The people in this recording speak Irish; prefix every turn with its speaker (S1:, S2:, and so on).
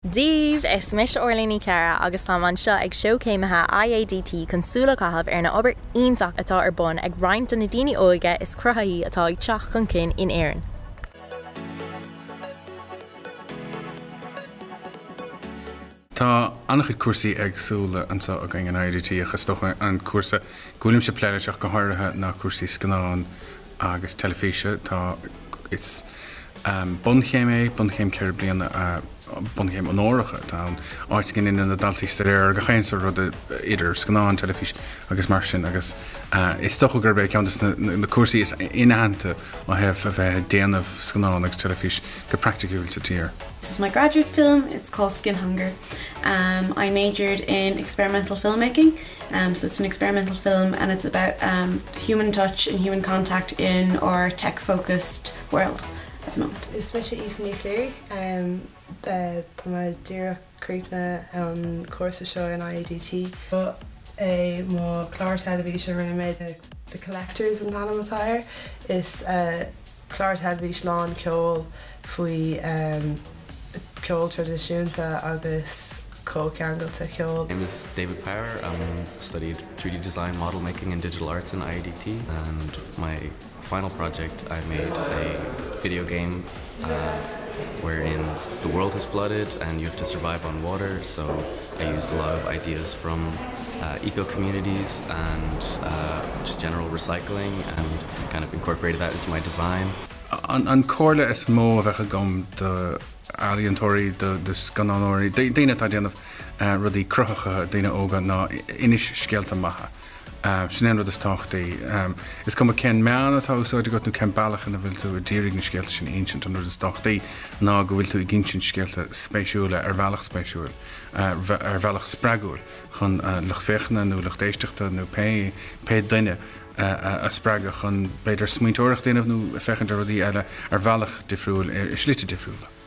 S1: Dia daoibh, is mise Orla Ní Chearra agus táim anseo ag Seó Céimithe IADT chun súil a chaitheamh ar an obair iontach atá ar bun ag roinnt de na daoine óga is cruthaithí atá ag teacht chun cinn in Éirinn.
S2: Tá an-chuid cúrsaí éagsúla anseo againn in IADT ach is dócha an cúrsa go bhfuilimse ag plé leis ach go háirithe ná cúrsaí scannán agus teilifíse. Tá, is bunchéim é, bunchéim 4 bliana, bunchéim onóracha atá ann, áit go ndéanann na daltaí staidéar ar gach aon sórt ruda idir scannáin, teilifís agus mar sin agus is dócha gurb é ceann de na cúrsaí is inaitheanta ó thaobh a bheith ag déanamh scannán agus teilifís go praiticiúil sa tír.
S3: This is my graduate film, it's called Skin Hunger. Um, I majored in experimental filmmaking Um, so it's an experimental film and it's about um, human touch and human contact in our tech-focused world at the moment.
S4: Is mise Aoife Ní Chléirigh um, uh, Tá mé díreach críochnaithe an cúrsa seo in IADT. É mo chlár teilifíse rinne mé The Collectors an t-ainm atá air. Is uh, clár teilifís lán ceoil faoi ceol traidisiúnta agus comhcheangailte ceoil.
S5: My name is David Power. I studied 3D design, model making and digital arts in IADT and my final project I made a video game uh, wherein the world has flooded and you have to survive on water so I used a lot of ideas from uh, eco communities and uh, just general recycling and kind of incorporated that into my design.
S2: An comhairle is mó a bheadh agam do ealaíontóirí, do scannánóirí, daoine atá ag déanamh rudaí cruthaitheacha, daoine óga ná inis scéalta maithe. Sin é an rud is tábhachtaí. Is cuma cén meán atá á úsáid agat nó cén bealach ina bhfuil tú ag iarraidh na scéalta sin a insint, an rud is tábhachtaí ná go bhfuil tú ag insint scéalta spéisiúla ar bhealach spéisiúil, ar bhealach spreagúil chun lucht féachana nó lucht éisteachta nó pé pé duine a spreagadh chun b'fhéidir smaointeoireacht a dhéanamh nó féachaint ar rudaí eile ar bhealach difriúil, i slite difriúla.